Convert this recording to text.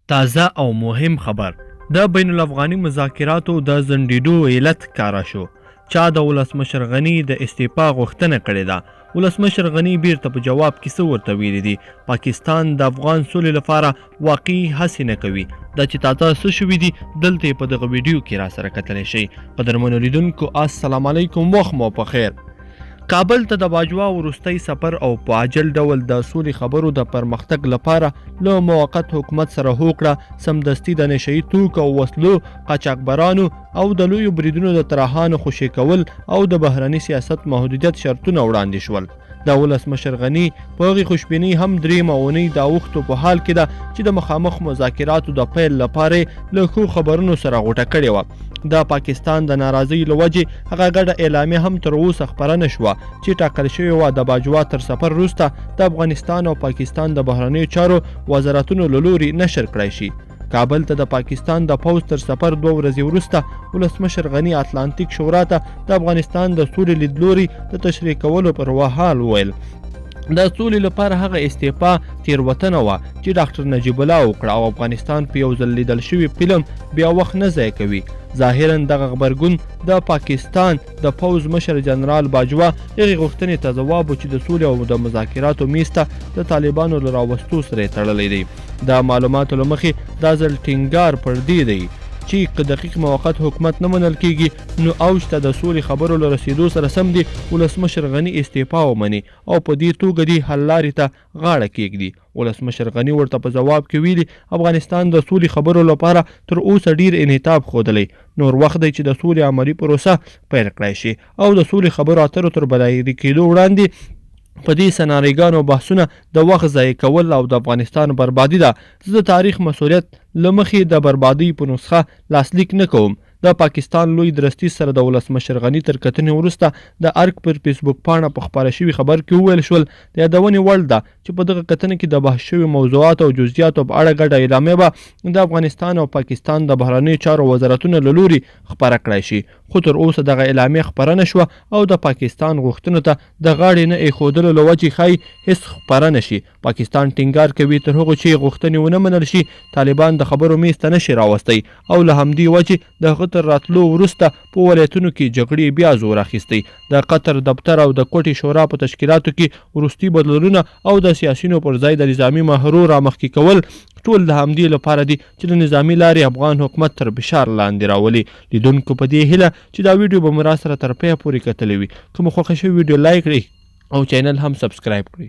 تازه او مهم خبر، د بین الافغاني مذاکراتو د ځنډېدو علت ښکاره شو. چا د ولسمشر غني د استعفا غوښتنه کړې ده؟ ولسمشر غني بیرته په جواب کې څه ورته ویلي دي؟ پاکستان د افغان سولې لپاره واقعي هڅې نه کوي. دا چې تازه څه شوي دي، دلته یې په دغه ویډیو کې راسره کتلی شئ. قدرمنو لیدونکو، السلام علیکم، وخت مو په خیر. کابل ته د باجوا وروستی سفر او په عاجل ډول د سولې خبرو د پرمختګ لپاره له موقت حکومت سره هوکړه، سمدستي د نشهيي توکو او وسلو قاچاقبرانو او د لویو بریدونو د طراحانو خوشې کول او د بهرني سیاست محدودیت شرطونه وړاندې شول. د ولسمشر غني په هغې خوشبینۍ هم درېیمه اونۍ د اوښتو په حال کې ده چې د مخامخ مذاکراتو د پیل لپاره یې له ښو خبرونو سره غوټه کړې وه. د پاکستان د ناراضۍ له وجې هغه ګډه اعلامیه هم تر اوسه خپره نه شوه چې ټاکل شوې وه د باجوا تر سفر وروسته د افغانستان او پاکستان د بهرنیو چارو وزارتونو له لوري نشر کړای شي. کابل ته د پاکستان د پوځ تر سفر 2 ورځې وروسته ولسمشر غني اتلانتیک شورا ته د افغانستان د سولې لیدلوري د تشریح کولو پر وهال وویل، د سولې لپاره هغه استعفا تېروتنه وه چې ډاکټر نجیب الله وکړه او افغانستان په یو ځل لیدل شوي فلم بیا وخت نه ضایع کوي. ظاهرا دغه غبرګون د پاکستان د پوځ مشر جنرال باجوه هغې غوښتنې ته ځواب و چې د سولې او د مذاکراتو میز ته د طالبانو له راوستو سره یې تړلی دی. د معلوماتو له مخې دا ځل ټینګار پر دې دی چې که دقیق موقت حکومت نه منل کېږي، نو اوج ته د سولې خبرو له رسېدو سره سم دې ولسمشر غني استعفا ومني او په دې توګه دې حللارې ته غاړه کېږدي. ولسمشر غني ورته په ځواب کې ویلي، افغانستان د سولې خبرو لپاره تر اوسه ډېر انعطاف ښودلی، نور وخت دی چې د سولې عملي پروسه پیل کړای شي او د سولې خبرو اترو تر بریالي کېدو وړاندې په دې سناریګانو بحثونه د وخت ضایع کول او د افغانستان بربادي ده. زه د تاریخ مسوولیت له مخې د بربادۍ په نسخه لاسلیک نه کوم. د پاکستان لوی درستیز سره د ولسمشر غني تر کتنې وروسته د ارګ پر فیسبوک پاڼه په خپاره شوي خبر کې وویل شول، د یادونې وړ ده چې په دغه کتنه کې د بحث شویو موضوعاتو او جزئیاتو په اړه ګډه اعلامیه به د افغانستان او پاکستان د بهرنیو چارو وزارتونو له لوري خپره کړای شي، خو تر اوسه دغه اعلامیه خپره نه شوه او د پاکستان غوښتنو ته د غاړې نه اېښودلو له وجې ښايي هېڅ خپره نه شي. پاکستان ټینګار کوي تر هغو چې غوښتنې ونه منل شي، طالبان د خبرو میز ته نه شي راوستی او له همدې وجې د هغه تر راتلو وروسته په ولایتونو کې جګړې بیا زور اخیستی. د قطر دفتر او د کوټې شورا په تشکیلاتو کې وروستي بدلونونه او د سیاسیونو پر ځای د نظامي مهرو رامخکې کول ټول د همدې لپاره دي چې د نظامي لارې افغان حکومت تر فشار لاندې راولي. لیدونکو په دې هیله چې دا ویډیو به مو راسره تر پایه پورې کتلې وي. که مو خوښه شوې، ویډیو لایک کړئ او چینل هم سبسکرایب کړئ.